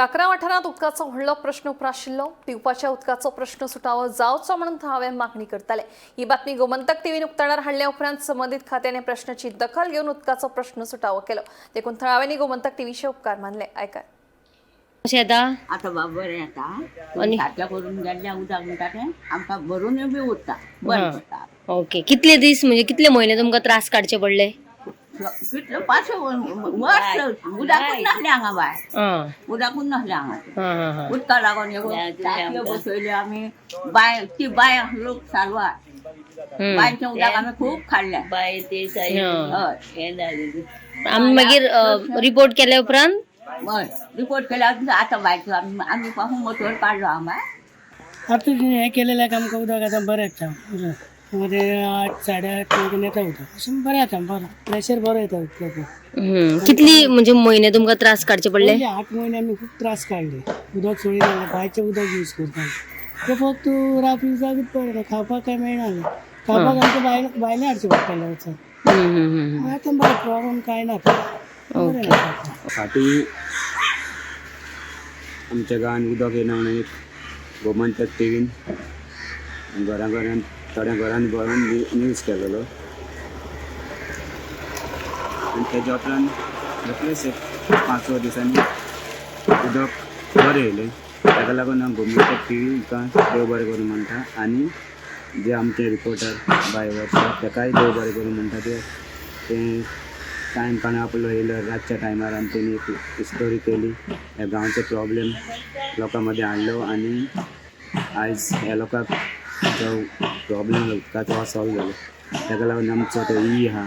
काकरा वाठारांत उदकाचो व्हडलो प्रश्न उप्राशिल्लो. पिवपाच्या उदकाचो प्रश्न सुटावो जावचो म्हणून थळावे मागणी करताले. ही बातमी गोमंतक टीव्हीन उक्ताडार हाडल्या उपरांत संबंदीत खात्याने प्रश्नाची दखल घेवन उदकाचो प्रश्न सुटावो केलो. देखून थळाव्यांनी गोमंतक टीव्हीचे उपकार मानले. आयकात. कशें येता? आतां बाब बरें येता. आनी- सारकें करून गेल्ल्या उदक म्हणटा तें आमकां भरूनय बी उरता, बंद पडटा. ओके, कितले दीस म्हणजे कितले म्हयने तुमकां त्रास काडचे पडले? कितले पांच वर्स उदकूच नासलें हांगा बाय. आं. उदकूच नासलें हांगा. हां हां हां. उदका लागून हे टांकयो बसयल्यो आमी. बांय ती बांय लोक सारवार बांयचें उदक आमी खूब खाडलें. बाय ते हां. हय. हे जालें. आमी मागीर रिपोर्ट केल्या उपरांत हय, रिपोर्ट केल्यार आतां बांयचो आमी आमी पासून मोटर काडलो हांगा बाय. आतां हें केलेलें आमकां उदक आतां बरें येता. मध्ये 8 8:30 येता उदक, अशें बरें येता, बरें प्रेशर बरो येता उदकाचो. कितली म्हणजे म्हयने तुमकां त्रास काडचे पडले? पयलीं 8 म्हयने आमी खूब त्रास काडले. उदक सोडून बांयचें उदक यूज करता तें फक्त रात उदक बरें, खावपाक कांय मेळना. खावपाक आमकां भायलें भायलें हाडचें पडटालें वचून. हम्म, हम्म, हम्म. आतां बरें, प्रॉब्लम कांय ना, बरें आसा. फाटीं आमच्या गांवांत उदक येना म्हणून एक गोमंतक टिवीन घरां घरान थोड्या घरान भरून न्यूज केलेलो आनी तेज्या उपरांत रोखडेच एक 5-6 दिसांनी उदक बरें येयलें. ताका लागून हांव गोमंतक टिवी हिका देव बरें करूं म्हणटा आनी जे आमचे रिपोर्टर बाय वर्षा ताकाय देव बरें करूं म्हणटा. ते तें टायम काडून आपलो येयलो रातच्या टायमार आनी तेणी एक स्टोरी केली, ह्या गांवचो प्रॉब्लेम लोकां मदें हाडलो आनी आयज ह्या लोकांक जो प्रॉब्लेम उदकाचो हो सॉल्व जालो. ताका लागून आमचो तो ई आहा.